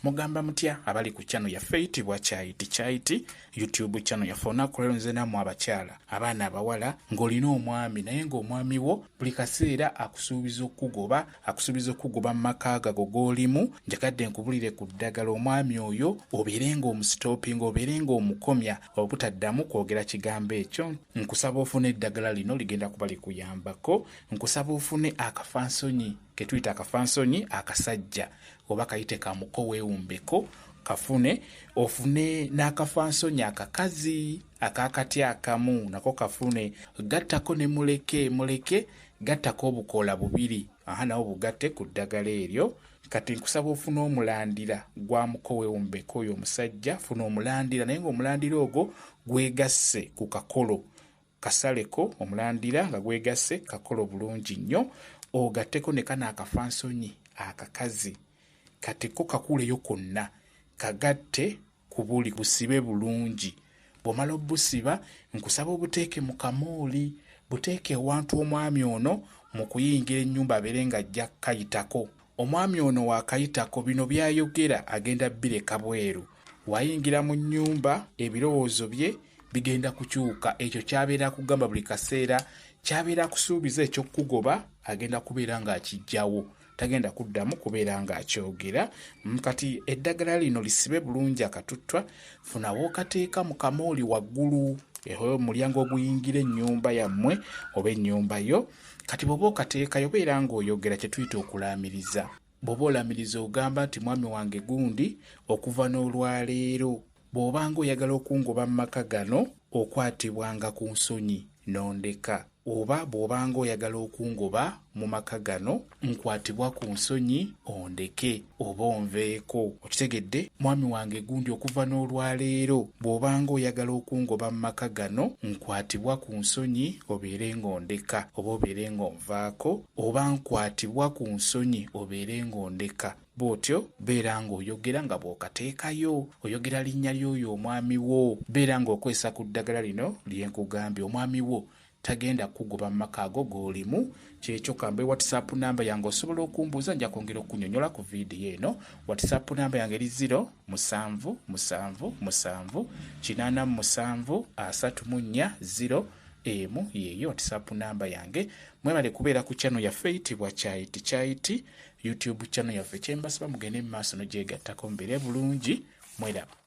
Mugamba mutya abali ku channel yaffe eyitibwa Kyayiti Kyayiti YouTube channel yaffe. Olunaku lwaleero nze nammwe abakyala, abaana abawala, ng'olina omwami naye ng'omwami wo buli kaseera akusuubiza okukugoba, akusuubiza okukugoba mu maka gago g'olimu. Njagadde nkubulire ku ddagala omwami oyo obeere ng'omusitoopinga, obeere ng'omukomya obutaddamu kwogera kigambo ekyo. Nkusaba ofune eddagala lino, ligenda kuba likuyambako. Nkusaba ofune akafansonyi ke tuyita akafansonyi akasajja, oba kayite kamuko weewumbeko kafune. Ofune n'akafansonyi akakazi ak'akati akamu nako kafune, gattako ne muleke muleke, gattako obukoola bubiri, aha, nawo bugatte ku ddagala eryo. Kati nkusaba ofune omulandira gwa muko weewumbeko oyo omusajja, funa omulandira naye ng'omulandira ogwo gwegasse ku kakolo, kasaleko omulandira nga gwegasse kakolo bulungi nnyo, ogatteko ne kano akafansonyi akakazi. Kati ko kakuleyo konna, kagatte ku buli busibe bulungi. Bw'omala obusiba, nkusaba obuteeke mu kamooli, buteeke ewantu omwami ono mu kuyingira ennyumba abeere ng'ajja kukayitako. Omwami ono waakayitako, bino by'ayogera agenda bireka bweru. Wayingira mu nnyumba, ebirowoozo bye bigenda kukyuka. Ekyo ky'abeera akugamba buli kaseera, ky'abeera akusuubiza eky'okukugoba, agenda kubeera ng'akiggyawo, tagenda kuddamu kubeera ng'akyogera. Kati eddagala lino lisibe bulungi akatuttwa, funa w'okateeka mu kamooli waggulu omulyango oguyingira ennyumba yammwe oba ennyumba yo. Kati bw'oba okateekayo, beera ng'oyogera kye tuyita okulaamiriza. Bw'oba olaamiriza ogamba nti mwami wange gundi, okuva n'olwaleero bw'obanga oyagala okungoba mu maka gano, okwatibwanga ku nsonyi n'ondeka, oba bw'obanga oyagala okungoba mu maka gano, nkwatibwa ku nsonyi ondeke oba onveeko. Okitegedde? Mwami wange gundi, okuva n'olwaleero bw'obanga oyagala okungoba mu maka gano, nkwatibwa ku nsonyi obeere ng'ondeka oba obeere ng'onvaako, oba nkwatibwa ku nsonyi obeere ng'ondeka. Bw'otyo beera ng'oyogera nga bw'okateekayo, oyogera linnya ly'oyo omwami wo. Beera ng'okozesa ku ddagala lino lye nkugambye, omwami wo tagenda kukugoba mu maka ago g'olimu. Kyekyo kambe WhatsApp namba yange, osobola okumbuuza, nja kwongera okunyonyola ku vidiyo eno. WhatsApp namba yange eri 0 7 7 7 87 34 0 emu, yeeyo WhatsApp namba yange. Mwebale kubeera ku channel yaffe eyitibwa Kyayiti Kyayiti YouTube channel yaffe. Kyembasaba mugende mu maaso nogyegattako, mubeere bulungi, mweraba.